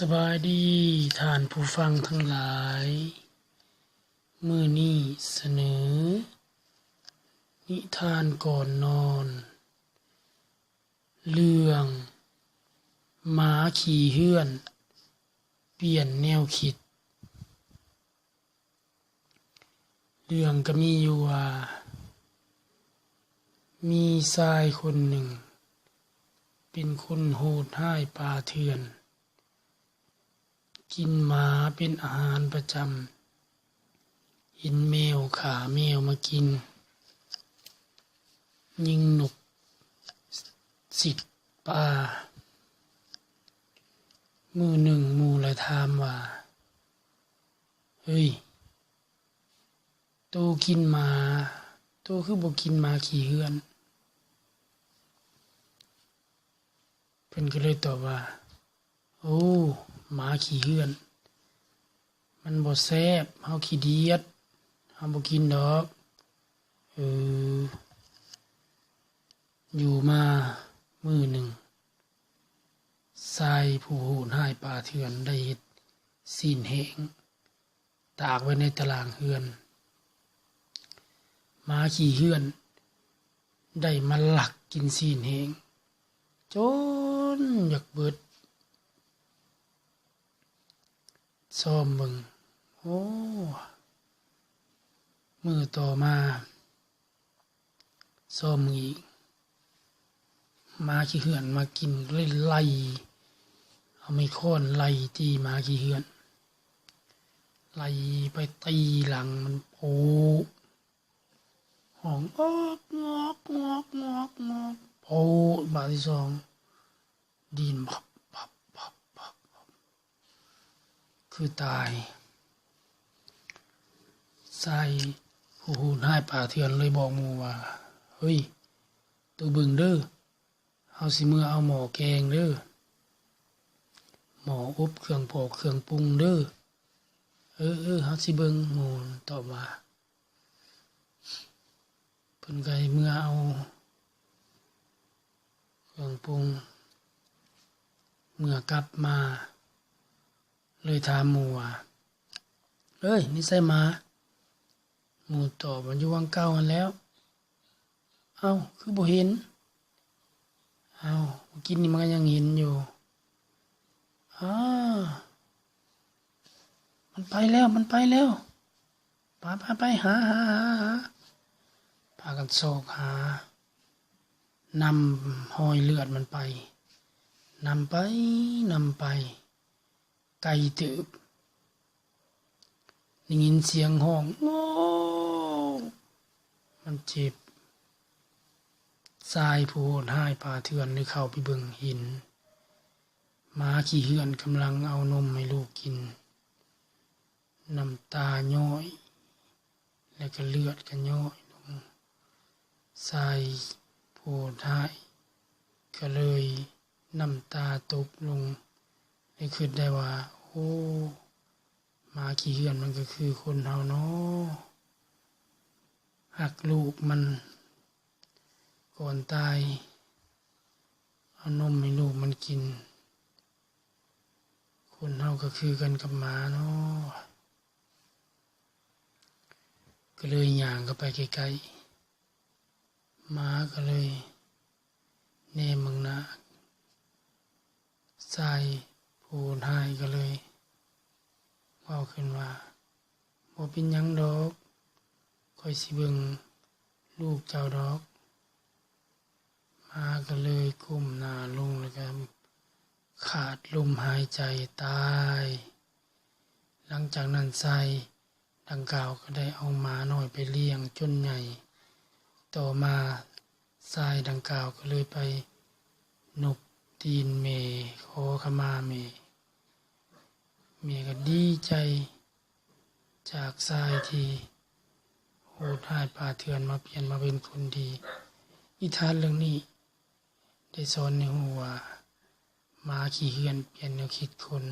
ສະບາຍດີທ່ານຜູ້ຟັງທັງຫຼາຍ, ມື້ນີ້ສະເໜີນິທານກ່ອນນອນ ເລື່ອງໝາຂີ້ເຮືອນປ່ຽນແນວຄິດ. ເລື່ອງກໍມີຢູ່ວ່າ ມີຊາຍຄົນໜຶ່ງເປັນຄົນໂຫດຮ້າຍປ່າເຖື່ອນ, ກິນໝາເປັນອາຫານປະຈຳ, ເຫັນແມວຂ້າແມວມາກິນ, ຍິງນົກສິກປາ. ມື້ໜຶ່ງໝູ່ລະຖາມວ່າ, ເຮີ້ຍ, ໂຕກິນໝາ, ໂຕຄືບໍ່ກິນໝາຂີ້ເຮືອນ? ເພິ່ນກໍເລີຍຕອບວ່າ, ໂອ້, ໝາຂີ້ເຮືອນມັນບໍ່ແຊບ, ເຮົາຂີ້ດຽດ, ເຮົາບໍ່ກິນດອກ. ເອີ, ຢູ່ມາມື້ໜຶ່ງ, ຊາຍຜູ້ໂຫດຮ້າຍປ່າເຖື່ອນໄດ້ເຮັດຊີ້ນແຫ້ງ ຕາກໄວ້ໃນຕະລ່າງເຮືອນ. ໝາຂີ້ເຮືອນໄດ້ມາລັກກິນຊີ້ນແຫ້ງຈົນຢາກເບິດ. ຊອມເບິ່ງ, ໂອ້, ມື້ຕໍ່ມາ ຊອມເບິ່ງອີກ, ໝາຂີ້ເຮືອນມາກິນ, ເລີຍໄລ່, ເອົາໄມ້ຄ້ອນໄລ່ຕີໝາຂີ້ເຮືອນ, ໄລ່ໄປຕີຫຼັງມັນໂປະ, ຮ້ອງອອກງອກງອກງອກງອກໂປະ, ບາດທີສອງ ດີ້ນພັບພັບພັບພັບພັບ ຄືຕາຍ. ຊາຍຜູ້ໂຫດຮ້າຍປ່າເຖື່ອນເລີຍບອກໝູ່ວ່າ, ເຮີ້ຍ, ໂຕເບິ່ງເດີ້, ເຮົາຊິເມືອເອົາໝໍ້ແກງເດີ້, ໝໍ້ອົບເຄື່ອງປອກເຄື່ອງປຸງເດີ້. ເອີ, ເອີ, ເຮົາຊິເບິ່ງ, ໝູ່ຕອບວ່າ. ເພິ່ນກໍໃຫ້ເມືອເອົາເຄື່ອງປຸງ, ເມື່ອກັບມາເລີຍຖາມໝູ່ວ່າ, ເອີຍ, ໃສໝາ? ໝູ່ຕອບວ່າ, ຢູ່ຫວ່າງເກົ່າຫັ້ນແຫຼ້ວ. ເອົ້າ, ຄືບໍ່ເຫັນ? ເອົ້າ, ມື້ກີ້ນີ້ມັນກໍຍັງເຫັນຢູ່. ອ້າ, ມັນໄປແລ້ວ, ມັນໄປແລ້ວ. ໄປ, ໄປ, ໄປ, ຫາ, ຫາ, ຫາ, ຫາ. ພາກັນຊອກຫາ, ນຳຮອຍເລືອດມັນໄປ, ນຳໄປ, ນຳໄປ. ໄກເຕີບ, ໄດ້ຍິນສຽງຮ້ອງໂງ, ມັນເຈັບ. ຊາຍຜູ້ໂຫດຮ້າຍປ່າເຖື່ອນໄດ້ເຂົ້າໄປເບິ່ງເຫັນໝາຂີ້ເຫື່ອນກຳລັງເອົານົມໃຫ້ລູກກິນ, ນ້ຳຕາຍ້ອຍ ແລ້ວກໍເລືອດກໍຍ້ອຍລົງ. ຊາຍຜູ້ຮ້າຍກໍເລີຍນ້ຳຕາຕົກລົງ ແລະ ຄິດໄດ້ວ່າ, ໂອ້, ໝາຂີ້ເຫື່ອນມັນກໍຄືຄົນເຮົາເນາະ, ຮັກລູກມັນ, ກ່ອນຕາຍເອົານົມໃຫ້ລູກມັນກິນ. ຄົນເຮົາກໍຄືກັນກັບໝາເນາະ. ກໍເລີຍຍ່າງເຂົ້າໄປໃກ້ໆ, ໝາກໍເລີຍແນມເບິ່ງໜ້າ. ຊາຍຜູ້ຮ້າຍກໍເລີຍເວົ້າຂຶ້ນວ່າ, ບໍ່ເປັນຫຍັງດອກ, ຂ້ອຍຊິເບິ່ງລູກເຈົ້າດອກ. ໝາກໍເລີຍກົ້ມໜ້າລົງ ແລ້ວກໍຂາດລົມຫາຍໃຈຕາຍ. ຫຼັງຈາກນັ້ນຊາຍດັ່ງກ່າວກໍໄດ້ເອົາໝານ້ອຍໄປລ້ຽງຈົນໃຫຍ່. ຕໍ່ມາຊາຍດັ່ງກ່າວກໍເລີຍໄປນົບຕີນແມ່ ຂໍຂະມາແມ່. ແມ່ກໍດີໃຈຈາກຊາຍທີ່ໂຫດຮ້າຍປ່າເຖື່ອນມາປ່ຽນມາເປັນຄົນດີ. ນິທານເລື່ອງນີ້ໄດ້ສອນໃຫ້ຮູ້ວ່າ ໝາຂີ້ເຫື່ອນປ່ຽນແນວຄິດຄົນ,